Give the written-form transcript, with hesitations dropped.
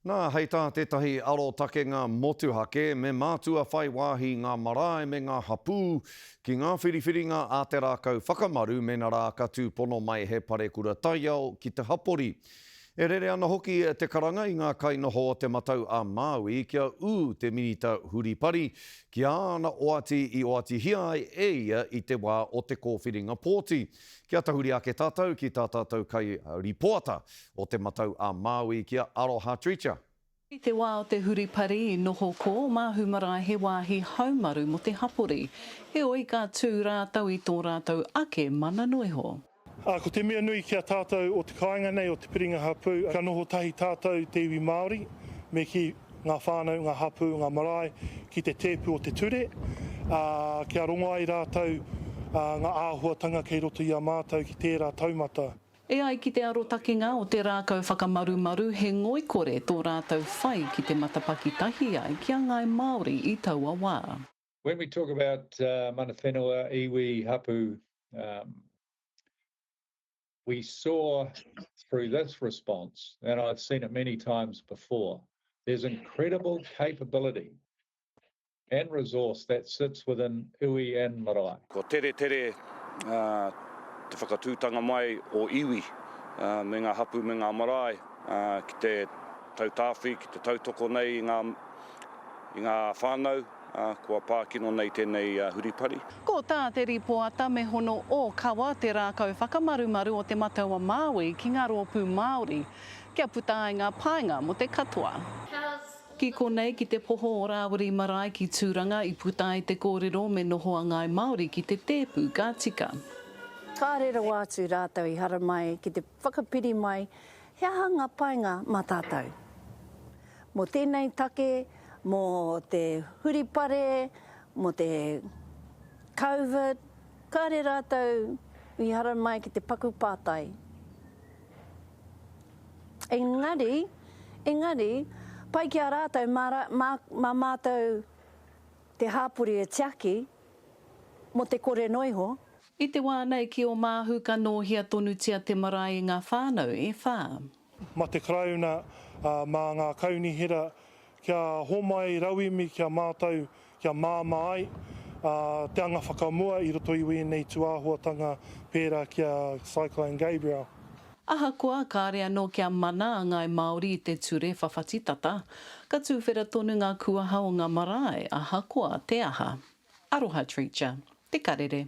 Nā, hei tā tētahi arotakenga motuhake, me mātua whai wāhi ngā marae me ngā hapū ki ngā whiriwhiringa a te rākau whakamaru mēnā rā ka tūpono mai he parekura taiao ki te hapori. E rere ana hoki te karanga i ngā kainoho o Te Matau a Māui kia ū te Minita Huripari ki āna oati i oatihia ai e ia i te wā o te kōwhiringa pōti. Kia tahuri ake tātou ki tā tātou kairipoata o Te Matau a Māui ki a Aroha Treacher. I te wā o te huripari i noho ko Māhu Marae he wāhi haumaru mō te hapori, heoi ka tū rātou i tō rātou ake mana noiho. Ā, ko te mea nui ki a tātou o te kāinga nei, o Te Piringa Hapū, ka noho tahi tātou te iwi Māori, me kī, ngā whānau, ngā hapū, ngā marae, ki te tēpu o te ture, ā, kia rongo ai rātou ngā āhuatanga kei roto i a mātou ki tērā taumata. E ai ki te arotakenga o te rākau whakamarumaru he ngoikore tō rātou whai ki te matapaki tahi ai ki a Ngāi Māori i taua wā. When we talk about mana whenua, iwi, hapu, we saw through this response, and I've seen it many times before, there's incredible capability and resource that sits within iwi and marae. Kua teretere te whakatūtanga mai o iwi me ngā hapū me ngā marae ki te tautāwhi, ki te tautoko nei i ngā, i ngā whānau kua pā kino nei tēnei huripari. Ko tā te rīpoata me hono ōkawa te rākau whakamarumaru o Te Matau-a-Māui ki ngā rōpū Māori, kia puta ai ngā painga mō te katoa. Ki konei, ki te poho o Rāwiri Marae ki Tūranga i puta ai te kōrero me noho a Ngāi Māori ki te tēpu ka tika. Kāre rawa atu rātou i haramai ki te whakapiri mai he aha ngā painga mā tātou. Mō tēnei take, mō te huripare, mō te Covid, kāre rātou i haramai ki te paku pātai. Engari, engari, pai ki a rātou mā, mā, mā mātou te hāpori e tiaki mō te kore noa iho. I te wā nei ki Omāhu ka nōhia tonutia te marae e ngā whānau e whā. Ma te Karauna, mā ngā kaunihera kia homai rauemi ki a mātou kia māmā ai te anga whakamua i roto i wēnei tūāhuatanga pērā ki a Cyclone Gabrielle. Ahakoa kāre anō kia mana a Ngāi Māori i te ture whawhati tata, ka tūwhera tonu ngā kuaha o ngā marae ahakoa te aha. Aroha Treacher. Te Karere.